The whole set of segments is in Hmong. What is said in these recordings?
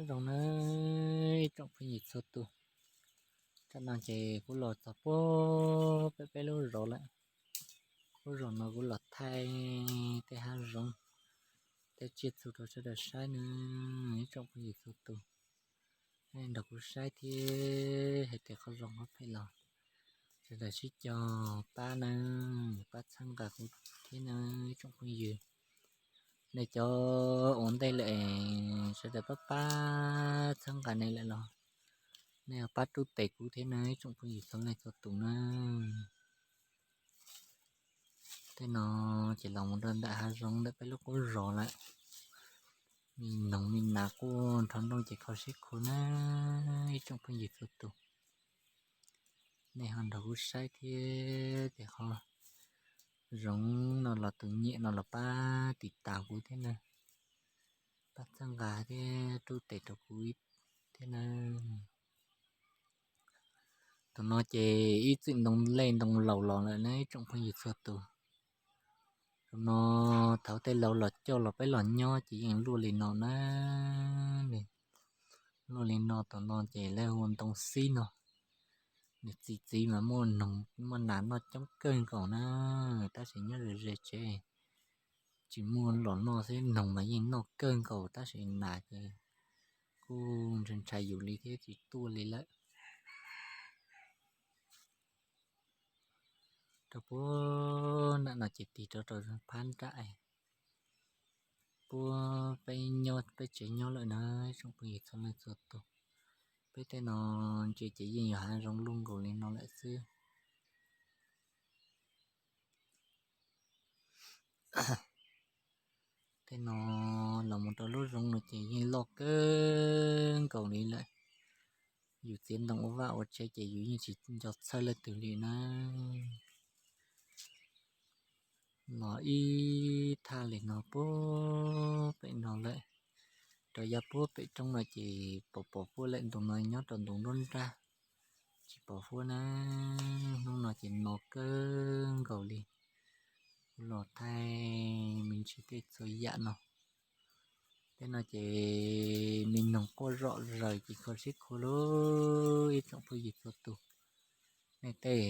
Zoo nawb ib tsoom phooj ywg txhua tus, tam no ces kuv los txog puag peb peb lub zos lawm. Lub zos no kuv los thaij tej hav zoov, tej tsiaj txhu rau sawv daws saib nawb ib tsoom phooj ywg txhua tus. Nrog kuv saib thiab hais tias qhov zoo qhov phem los sawv daws sib cog pab nawb, pab txhawb nqa kuv thiab nawb ib tsoom phooj ywg. Nej cov ua ntej lawm es sawv daws pab pab txhawb nqa nej lawm los nej pab rub tes kuv thiab nawb ib tsoom phooj ywg txhua leej txhua tus nawb. Tej no ces los mus rau ntawm hav zoov ntawm peb lub qub zos lawm. Me noog me nas quaj nrho nrooj ces kho siab khuav nawb ib tsoom phooj ywg txhua tus. Nej ho nrog kuv saib thiab ces qhov zoov no los tus nyiam no los pab tiv tas kuv thiab nawb, pab txhawb nqa thiab rub tes rau kuv thiab nawb. Tus no ces ib txwm ntoo lej ntoo laus los lawm nawb ib tsoom phooj ywg txhua tus. Tus no thaum tej laus los coj los peb los nyob ces yeej luaj li no na. Luaj li no, tus no ces lawv hu ua ntoo xib no. Nws txi txiv mas muaj noog muaj nas noj coob kawg nkaus na, tab sis nyob ze ze tsev tsis muaj los noj xwb, noog mas yeej noj kawg nkaus tab sis nas ces kuj ntshai ntshai yus li thiab tsis tuaj li lawm. Rau puag nram no ces tig rau rau phab nrab, puag peb nyob peb tsev nyob lawm na tsoom phooj ywg txhua leej txhua tus. Peb tej no ntsia ces yeej yog hav zoov luaj nkaus li no lawm xwb. Tej no los mus rau lub zoov no ces yeej loj kawg nkaus li lawm. Yus txiav ntoo ua vaj ua tsev ces yus yeej tsis nco txhawj leej twg li na. Los ib thaj li no puag pem no lawm, rau yav puag pem roob no ces pom pom huab lawm, ntoo no nyob rau ntoo nruab nrag, tsis pom huab na. Hnub no ces no kawg nkaus li, kuv los thaij me ntsis tej txhua yam no. Tej no ces me noog quaj zom zaws ces kho siab khuav lauj ib tsoom phooj ywg txhua tus. Nej tej,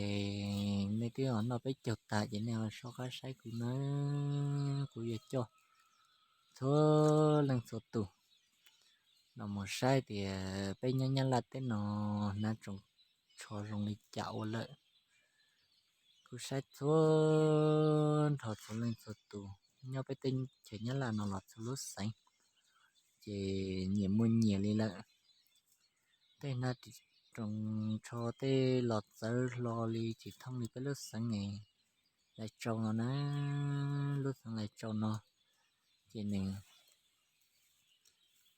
nej twb noj peb caug tag ces nej ho soj qab saib kuv nawb, kuv yuav coj txhua leej txhua tus los mus saib tias peb nyob Nyab Laj teb no hnav tsoos tsho zoo li cas ua lawm. Kuv saib txhua nrho txhua leej txhua tus nyob peb teb chaws Nyab Laj no los txhua lub xeev ces nyias muaj nyias li lawm. Tej hnav tsoos tsho tej los txawv hlo li tsis thooj li peb lub xeev Lai Tsau no na. Lub xeev Lai Tsau no ces nws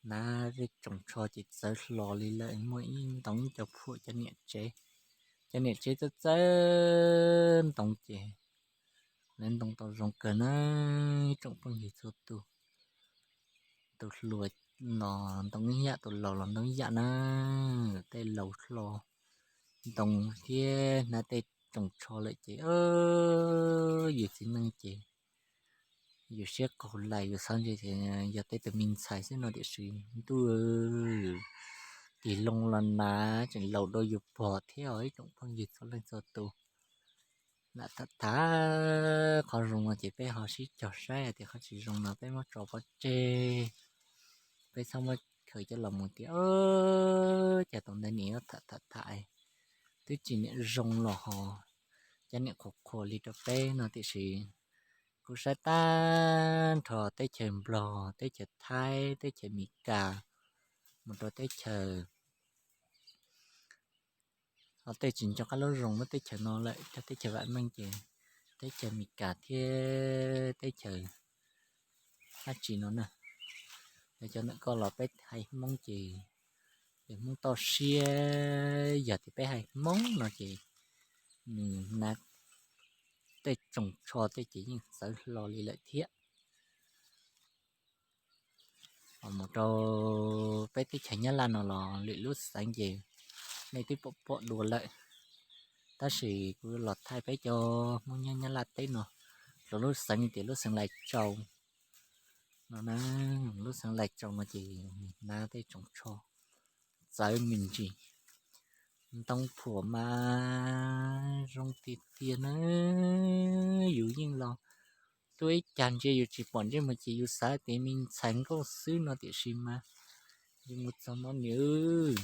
hnav tej tsoos tsho ces txawv hlo li lawm, muaj ib ntoo ib co phuam cov niam tsev, cov niam tsev txawj txawj ntoo ces lawv ntoo tau zoo kawg na. Tsoom phooj ywg txhua tus, tus hluas los ntoo ib yam, tus laus los ntoo ib yam na. Tej laus hlo ntoo thiab hnav tej tsoos tsho lawm ces yus txiv neej ces yus siab qaug lais, yus xav ntshe yog tej tus me ntxhais xwb no tiam sis ntuj, tig loo los hnav tseem laus dua yus pog thiab os ib tsoom phooj ywg txhua leej txhua tus. Lam tham tham qhov zoo no ces peb ho sib cog saib hais tias qhov tsis zoo no peb muab tso pov tseg, peb txhob muab khaws coj los mus tias, cas tus ntawd niam yuav tham tham tham twb tsis niam zoo los ho cov niam qhuas qhuas li rau peb no tiam sis kuv saib tag nrho teb chaws Nplog, teb chaws Thaib, teb chaws Amelikas, mus rau teb chaws, ho tej tsis nco qab lub zoo lub teb chaws no lawm, cov teb chaws vam meej ces teb chaws Amelikas thiab teb chaws dab tsi no na. Yog cov ntawm ko los peb hais Hmoob ces, ces Hmoob toj siab, yog tias peb hais Hmoob no ces nws hnav tej tsoos tsho tej ces yeej txawv hlo li lawm thiab. Mus rau peb teb chaws Nyab Laj no los lwm lub xeev ces nej twb pom pom dua lawm, tab sis kuv los thaij peb cov Hmoob nyob Nyab Laj teb no, rau lub xeev tias lub xeev Lai Tsau, No na, lub xeev Lais Tsaus no ces nws hnav tej tsoos tsho txawv me ntsis, ntoo phuam mas zoo tiag tiag na. Yus yeej los tuaj ib cag ntsia yus tsis pom ntsej muag ces yus xav tias me ntxhais nkauj xwb no tiam sis mas yus mus txog no nws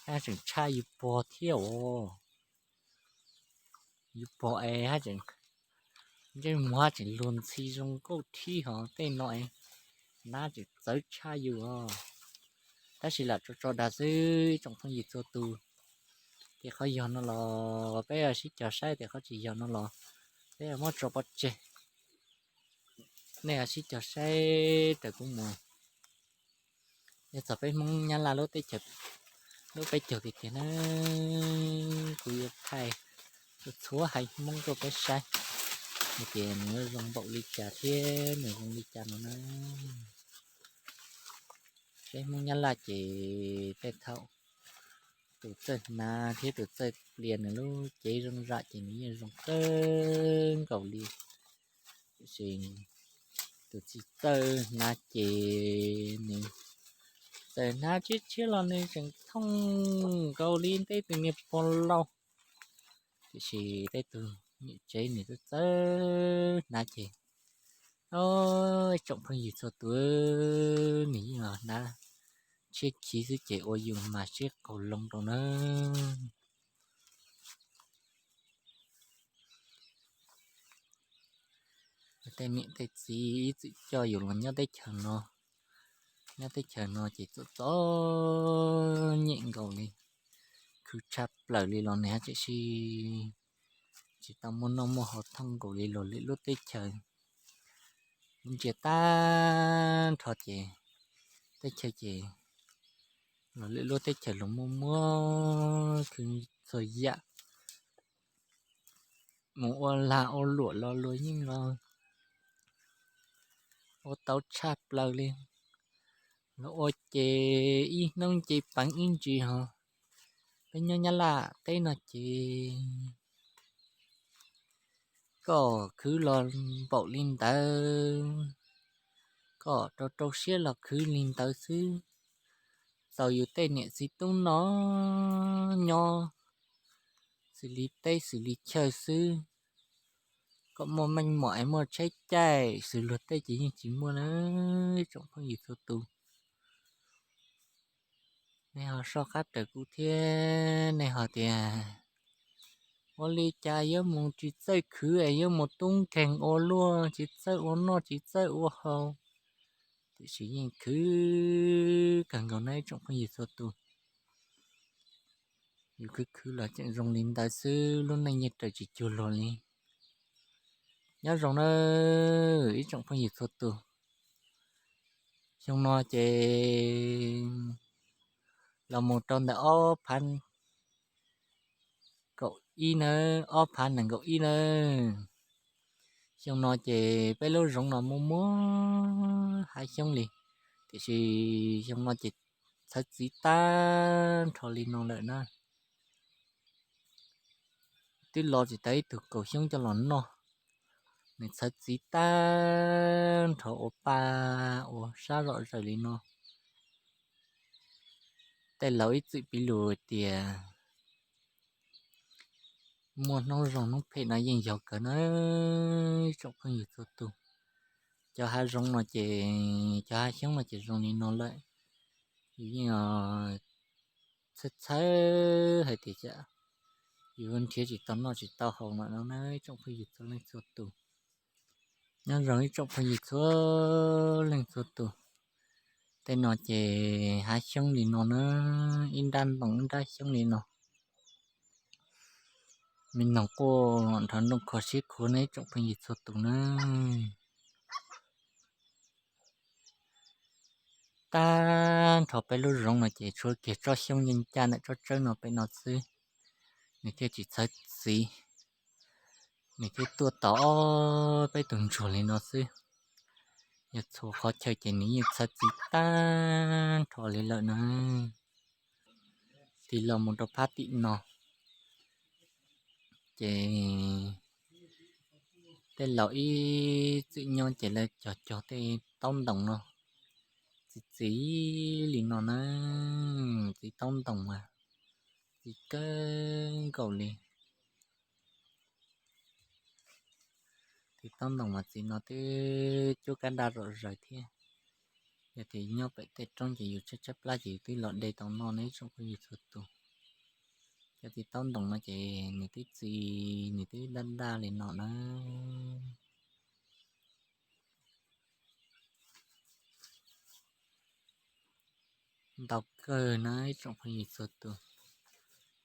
haj tseem tshaj yus pog thiab os. Yus pog es haj tseem, ntsej muag haj tseem luag ntxhi zoo nkauj thiab hos tej no es nab tseem txawv tshaj yus os. Tab sis lam tso tso dag xwb ib tsoom phooj ywg txhua tus. Tias qhov yog no los peb sib cog saib, tias qhov tsis yog no los peb muab tso pov tseg. Nej sib cog saib raws kuv mus. Yog txog peb Hmoob Nyab Laj lub teb chaws, lub peb caug tiag tiag na, kuv yuav thaij txhua haiv Hmoob rau peb saib, hais tias nws yuav zoo npaum li cas thiab nws zoo li cas no na. Peb Hmoob Nyab Laj ces tej thaum tus txawj hnav thiab tus txawj plias nws lub cev zoo zam ces nws yeej zoo kawg nkaus li. Tiam sis tus tsis txawj hnav ces nws txawm hnav tshiab tshiab los nws tseem thooj nkaus li ntev tus niag pog laus. Tiam sis tej tug niam tsev nws txawj txawj hnav ces, ib tsoom phooj ywg txhua tus, nws yeej los hnav tshiab khiv xwb ces ua yus mas siab qaug loo rau na. Tej niam tej txiv ib txwm coj yus los nyob teb chaws no, nyob teb chaws no ces txom txom nyem nkaus li, khwv tshaj plaws li los nws haj tseem sib tsis tau muaj noj muaj haus thooj nkaus li luag lwm lub teb chaws. Ntsia tag nrho ces teb chaws ces luag lwm lub teb chaws luag muaj muab khwv txhua yam, mus ua lag ua luam los luag yeej los ua tau tshaj plaws li. Los ua ces ib hnub nce peev ib ntsis hos. Peb nyob Nyab Laj teb no ces koj khwv los npaum li ntawd, koj rau rau siab los khwv li ntawd xwb. Txaus yus tej niam txiv tub no nyob xws li teb xws li chaw xwb. Kom muaj meej mom es muaj tsheb caij xws luag tej ces yeej tsis muaj na. Tsoom phooj ywg txhua tus, nej ho soj qab raws kuv thiab nej ho tias, ua li cas yuav mus tsis txawj khwv es yuav mus tub nkeeg ua luaj, tsis txawj ua noj tsis txawj ua haus, tiam sis yeej khwv kawg nkaus na ib tsoom phooj ywg txhua tus. Yus khwv khwv los tseem zoo li ntawd xwb, lub neej yeej raws tsis cuag luag li. Nyob zoo na ib tsoom phooj ywg txhua tus. Xyoo no ces los mus rau ntawm ob phav kaum ib na, ob phav nees nkaum ib na. Xyoo no ces peb lub zoov no muaj muaj hav xyoob li, tiam sis xyoo no ces txhawv txiv tag nrho li no lawm na. Twb los tsis tau ib tug kaus xyoob coj los noj, nws txhawv txiv tag nrho ua pa ua sab zom zaws li no. Tej laus ib txwm piv lus tias muaj hnub zoo hnub phem no yeej yog kawg na ib tsoom phooj ywg txhua tus. Cov hav zoov no ces, cov hav xyoob no ces zoo li no lawm, yus yeej txhawj txhawj hais tias cas yus nrhiav tsis tau noj tsis tau haus no na ib tsoom phooj ywg txhua leej txhua tus. Nyob zoo ib tsoom phooj ywg txhua leej txhua tus. Tej no ces hav xyoob li no na, ib nrab ntoo ib nrab xyoob li no. Me noog quaj nrov nrooj kho siab khuav na ib tsoom phooj ywg txhua tus na. Tag nrho peb lub zoov no ces tshuav kiag tsob xyoob yeej caj ntawm tsob tsawb no pem no xwb, nws thiaj tsis txhawv txiv, nws thiaj tuaj tau peb tus ntsuag li no xwb. Yog txhua qhov chaw ces nws yeej txhawv txiv tag nrho li lawm na. Tig los mus rau phab tim no ces Tej laus ib txwm nyob ces lawv cog cog tej taub ntoos no, txi txiv li no na, txiv taub ntoos mas txi kawg nkaus li. Txiv taub ntoos mas txiv no twb cuab kab daj zom zaws thiab. Yog tias nyob pem tej roob ces yus tshaib tshaib plab ces yus twb los de tau noj ne tsoom phooj ywg txhua tus. Cov txiv taub ntoos no ces nws twb txi, nws twb daj daj li no na. Ntau kawg na ib tsoom phooj ywg txhua tus.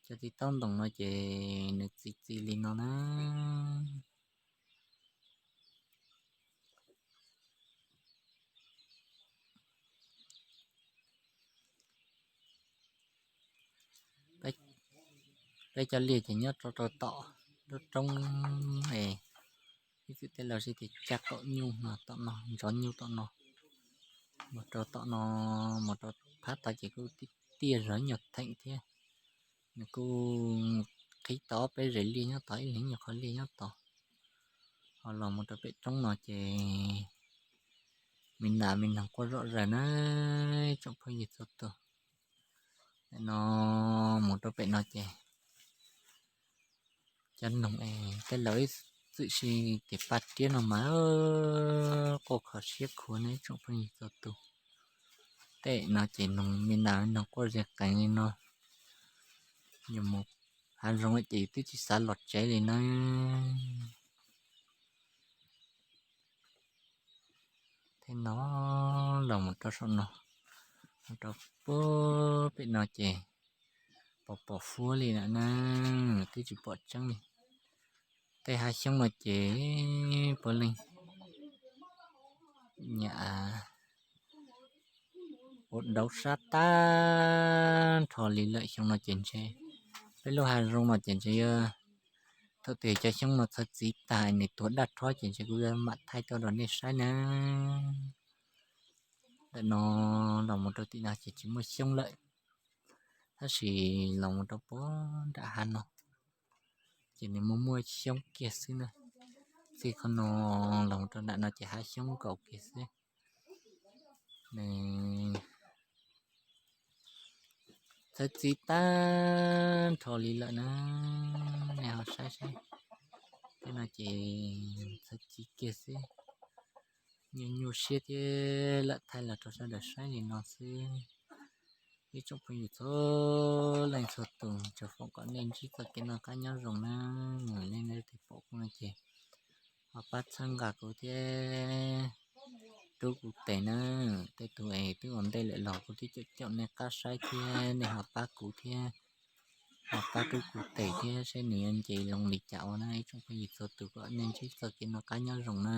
Cov txiv taub ntoos no ces nws txi txi li no na. Peb cov liaj ces nyob rau rau tom lub roob es ib txwm tej laus sib tias caj qaum nyuj no tom no, ntsov nyuj tom no, mus rau tom no, mus rau phab tod ces kuj tiaj tiaj zov nyuag theem thiab. Nws kuj qhib tau ob peb zes liaj nyob tod, ib leeg nyuag qhov liaj nyob tod. Ho los mus rau pem roob no ces me nas me noog quaj zom zaws na tsoom phooj ywg txhua tus. Nim no mus rau pem no ces cov noog es tej laus ib txwm sib tias paj riab no mas quaj kho siab khuav ne tsoom phooj ywg txhua tus. Tej no ces noog me nas me noog quaj ze qees li no. Yus mus hav zoov ces yus twb tsis xav los tsev li na. Tej no los mus rau saum no, mus rau puag pem no ces pom pom huab li lawm na, twb tsis pom tseeb li. Tej hav xyoob no ces puav leej nyam ua dauv sab tag nrho li lawm. Xyoo no ces ntshe peb lub hav zoov no ces ntshe yuav, thaum twg cov xyoob no txhawv txiv tag nws tuag daj rhob ces ntshe kuv yuav mam thaij tuaj rau nej saib na. Ntawm no los mus rau tim no ces tsis muaj xyoob lawm, tab sis los mus rau puag nram hav no ces nws muaj muaj xyoob kiag xwb na. Txij qhov no los mus rau nram no ces hav xyoob nkaus kiag xwb. Nws txhawv txiv tag nrho li lawm na, nej ho saib saib. Tej no ces txhawv txiv kiag xwb, nyuaj nyuaj siab thiab, lam thaij los rau sawv daws saib li no xwb. Ib tsoom phooj ywg txhua leej txhua tus, tsuas foom kom nej ntsib txoj kev noj qab nyob zoo na. Nej leej twg pom kuv no ces ho pab txhawb nqa kuv thiab rub kuv tes na. Tej tus es twb ua ntej lawm los kuv twb caum caum nej qab saib thiab, nej ho pab kuv thiab, ho pab rub kuv tes thiab saib nws yuav nce loo li cas ua na. Ib tsoom phooj ywg txhua tus kom nej ntsib txoj kev noj qab nyob zoo na.